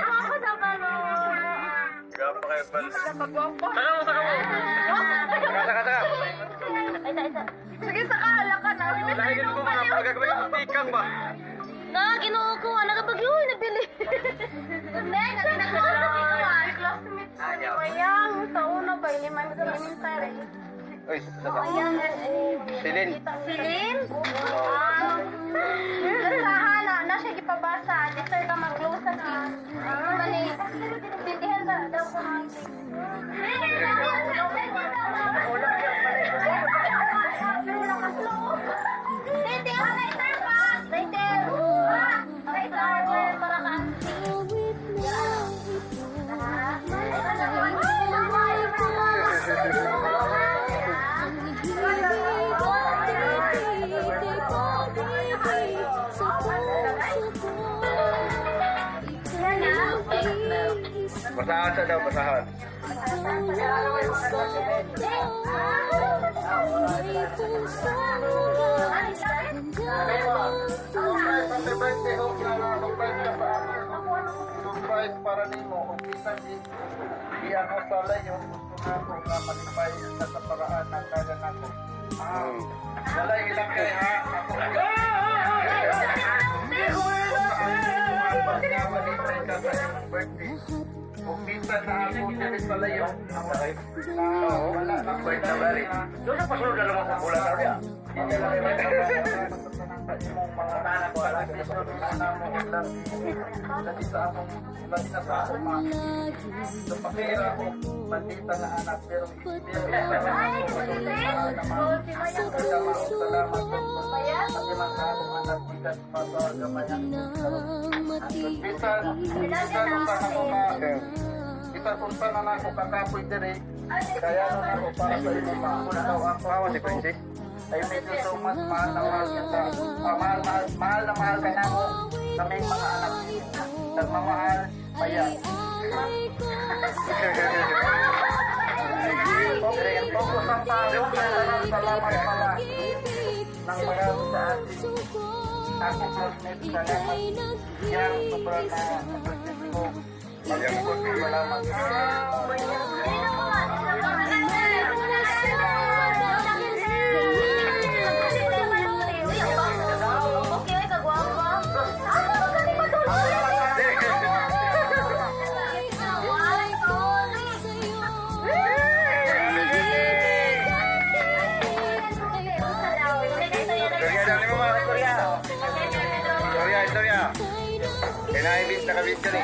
Ako sa balon. Gapa kayo bal. Saka mo, saka mo. Saka, saka, saka. Isa, isa. Sige, saka hala ka na. Lahi ganun ko mga pagagawin ng tikang ba? Na, Ginoo ko. Ano ka bagyo? Nabili. Hindi, nag-classmate ko. Classmate ko ni Mayang. Sa una ba, elementary. Uy, saka. Silin. Silin? Ah. Lasahan na, na siya gipabasa. Di sir ka mag-glow sa cake. Mali, sindihan sa daw ko ng cake. Sindihan later pa! Later! Ah, later! Para ka Basahan sa daw, basahan. Happy birthday, Hope. Na surprise ka sa amin. Surprise para nimo. Kung bisan di di ako sa layo, gusto na ako nga malipay ka sa paraan na kaya nako. Wala ilang kay ha. Ako nga malipay ka sa imong birthday. Kung bisan na ako diri sa layo, na wala na Birthday na bali. Doon sa pasunod na naman sa pula sa niya. Hindi lang sa imong mga celebration na mo labi labi sa among labi na sa akong mga sa pakira ko bandita nga anak pero pero salamat pati man sa akong anak gikan pa sa gamay ang bisan bisan unsa ako ka bisan unsa na nako kakapoy diri kaya na nako para sa imong mga ikaw ako. Kawan si Princess. I miss you so much, mahal na mahal kita. Ah, mahal, mahal, mahal na mahal ka namo. Kaming mga anak. Nagmamahal, maya. Focus ang paro, salamat pala. Nang marami sa atin. Ako classmate, salamat. Yan, sobrang na appreciate ko. Yang ko. Salamat. Istorya daw ni mo mga istorya. Istorya, istorya. Kaya na-ibit, nakabit ka ni.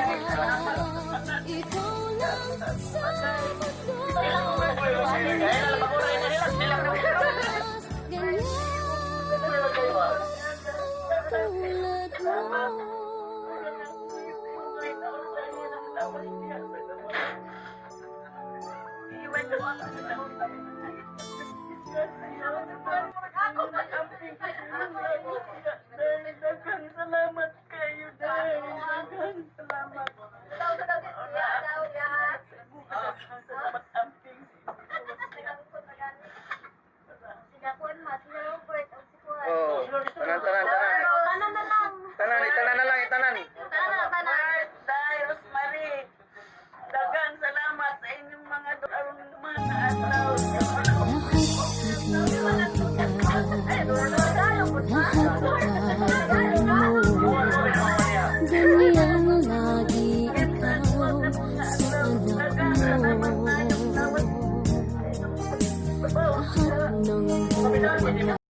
Salamat kayo dahil. Daghang salamat. Salamat amping. Oh, tanan, tanan, tanan. Tanan na lang. Tanan, itanan na lang, itanan. Tanan na lang, tanan. Dahil Rosemary, daghang salamat sa inyong mga aron mga adlaw. Ganyan lagi ikaw sa anak mo. Lahat ng buhay